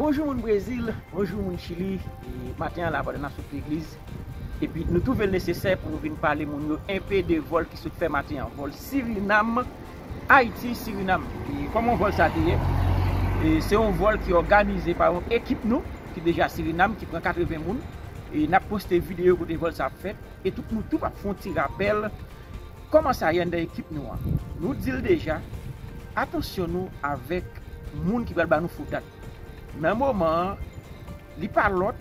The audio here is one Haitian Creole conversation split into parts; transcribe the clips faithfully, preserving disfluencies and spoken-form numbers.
Bonjou moun Brezil, bonjou moun Chili. E maten an la, pandan n ap sot legliz, epi nou twouve l nesesè pou nou vin pale moun yo enpe de vòl ki sot fè maten an. Vòl Sirinam, Ayiti, Sirinam. E kòman vòl sa te ye? E se yon vòl ki òganize pa yon ekip nou ki deja Sirinam, ki pran katreven moun. E n ap poste videyo kote vòl sa ap fèt. E tout nou tou ap fè yon ti rapèl kòman sa ye anndan ekip nou an. Nou di l deja, atansyon nou avèk moun ki pral ba nou fo dat. Nan moman an, li pa lòt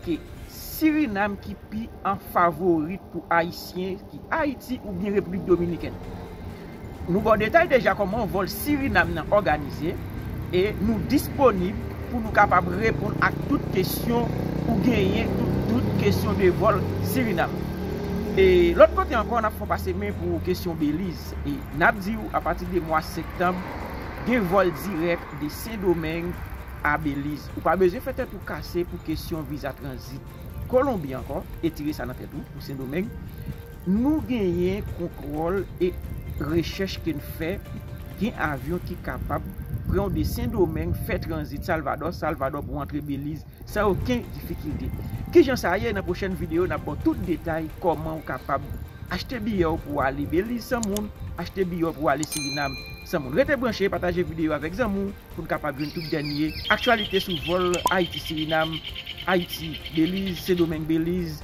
ke Sirinam ki pi an favorit pou Ayisyen ki Ayiti oubyen Repiblik Dominikèn. Nou ba w detay deja kòman vòl Sirinam nan òganize, e nou disponib pou nou kapab reponn ak tout kesyon ou genyen, tout, tout kesyon de vòl Sirinam. E lòt kote ankò, n ap fè w pase men pou kesyon Beliz. E n ap di w, apati de mwa septanm, gen vòl dirèk de Sendomeng a Beliz. Ou pa bezwen fè tèt ou kase pou kesyon viza tranzit Kolonbi ankò, etire sa nan tèt ou pou Sendomeng. Nou genyen kontwòl e rechèch ke n fè. Gen avyon ki kapab pran w de Sendomeng, fè tranzit Salvadò, Salvadò pou antre Beliz san okenn difikilte. Kijan sa ye? Nan pwochèn videyo, n ap ba w tout detay kòman w kapab achte biyè w pou w ale Beliz san moun, achte biyè w pou w ale Sirinam san moun. Rete branche, pataje videyo avèk zanmi w pou n kapab jwenn tout dènye aktyalite sou vòl Ayiti-Sirinam, Ayiti-Beliz, Sendomeng-Beliz.